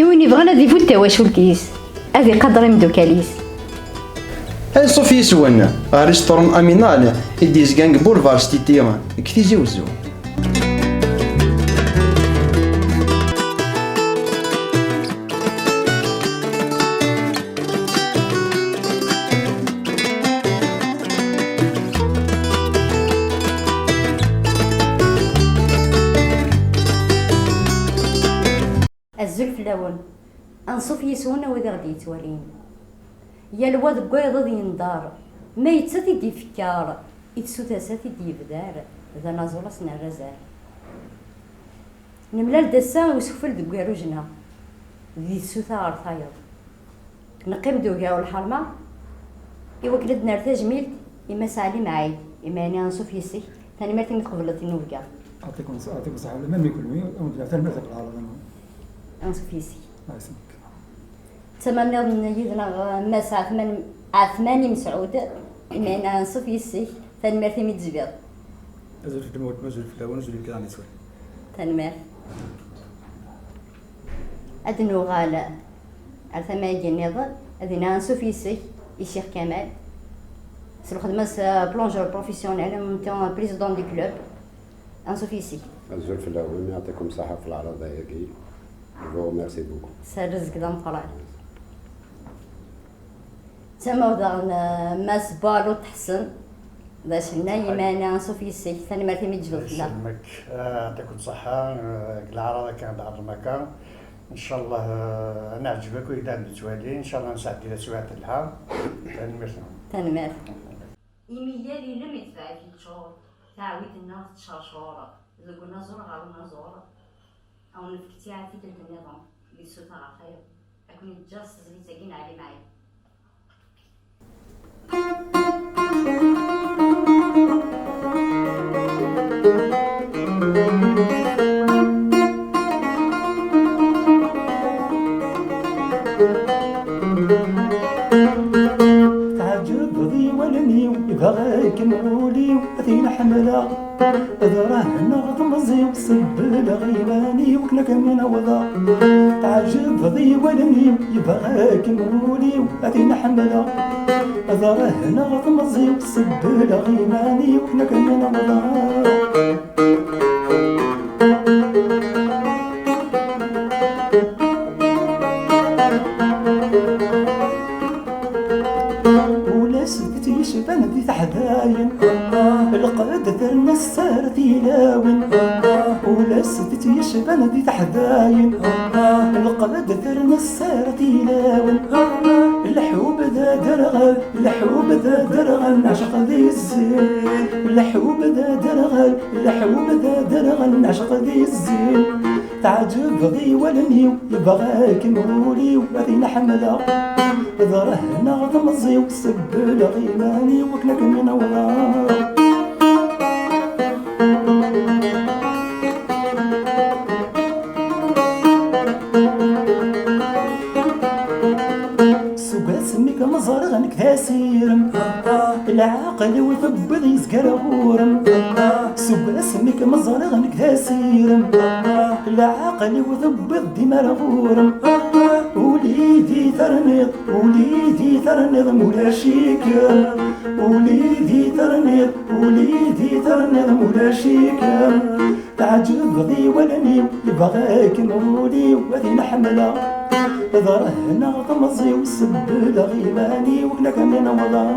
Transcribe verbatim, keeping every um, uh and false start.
Win yebɣan ad ifut tawacult-is, ad iqader imeddukal-is. Anṣuf yis-wen ɣer restaurant Aminal i d-yezgan deg Boulevard Stiti deg Tizi Wezzu. Azul fell-awen. Anṣuf yis-wen a wid i ɣ-d-yettwalin. Yal wa deg wayeḍ ad yendar, ma yettat i d-ifekkar, i tsutas ad t-id-yebdar, d anaẓul ad s-nerr azal. Nemlal-d ass-a i usekfel deg ugerruj-nneɣ, di tsuta ɣer tayeḍ. Neqqim-d ugar n lḥerma i wakken ad d-nerr tajmilt i Mass Ɛli Mɛid, imi ɛni anṣuf yis-k, tanemmirt imi tqebleḍ tinubga. Ɛṭikum ṣ-, ɛṭikum ṣṣeḥḥa, ula ma d nekkni, ad wen-d-nefk tanemmirt ɣef leɛraḍa-nwen. Anṣuf yis-k. Ɛa islek. Tama nniḍen yid-neɣ Mass Ɛetman, Ɛetmani Mesɛud, imi ɛni anṣuf yis-k, tanemmirt imi d-tezbiḍ. Azul fell-awen, azul fell-awen, azul fell-awen. Tanemmirt. Ad nuɣal ar tama-agi nniḍen, ad iniɣ anṣuf yis-k i Ccix Kamal. S lxedma-s, euh, plongeur professionnel, en même temps président du club. Anṣuf yis-k. Azul fell-awen, yɛṭikum ṣṣeḥḥa ɣef leɛraḍa-agi. Je vous remercie beaucoup. S rrezg d ameqqran. Tama-w daɣen, euh, Mass Balut Ḥsen, d acennay, imi ɛni anṣuf yis-k, tanemmirt imi d-tejbdeḍ fell-aɣ. Yesselmek, ah, yɛṭikum ṣṣeḥḥa, ah, deg leɛraḍ akka d-tɛerḍem akka. Ncallah, ah, ad neɛǧeb akk wid i d-nettwali, ncallah nesɛeddi taswiɛt telha. Tanemmirt-nwen. Tanemmirt. Imi yal ilem itbeɛ-it yeččur, taɛwit-nneɣ teččercur, deg unaẓur ɣer unaẓur, ad wen-nefk tiɛtilt nniḍen, di tsuta ɣer tayeḍ. Ad ken-ǧǧeɣ s tezlit-agi n Ɛli Mɛid. Teɛǧbeḍ i wallen-iw, yebɣa-kem wul-iw, ad t-in-ḥemmleɣ. Ad rahneɣ temẓi-w, sebbleɣ iman-iw, akken ad kem-in-awḍeɣ. Teɛǧbeḍ i wallen-iw, yebɣa-kem wul-iw, ad t-in-ḥemmleɣ. Ad rahneɣ temẓi-w, sebbleɣ iman-iw, akken ad kem-in-awḍeɣ. Ulac d-tt-yecban di teḥdayin, lqed terna sser tilawin. Ulac d-tt-yecban di teḥdayin, lqed terna sser tilawin. Lḥub d aderɣal, lḥub d aderɣal, neɛceq di zzin. Lḥub d aderɣal, lḥub d aderɣal, neɛceq di zzin. Teɛǧbeḍ i wallen-iw, yebɣa-kem wul-iw, ad in-ḥemmleɣ. Ad rahneɣ temẓi-w, sebbleɣ iman-iw, akken ad kem-in-awḍeɣ. Seg wasmi kem-ẓriɣ nekk d asirem, lɛaqel-iw tewwiḍ yezger ɣur-m. Seg wasmi kem-ẓriɣ nekk d asirem, lɛaqel-iw tewwiḍ dima ar ɣur-m. Uli di terniḍ, uli di terniḍ, mulac-ikem. Uli di terniḍ, uli di terniḍ, mulac-ikem. Teɛǧbeḍ i wallen-iw, yebɣa-kem wul-iw, ad in-ḥemmleɣ. Ad rahneɣ temẓi-w, sebbleɣ iman-iw, akken ad kem-in-awḍeɣ.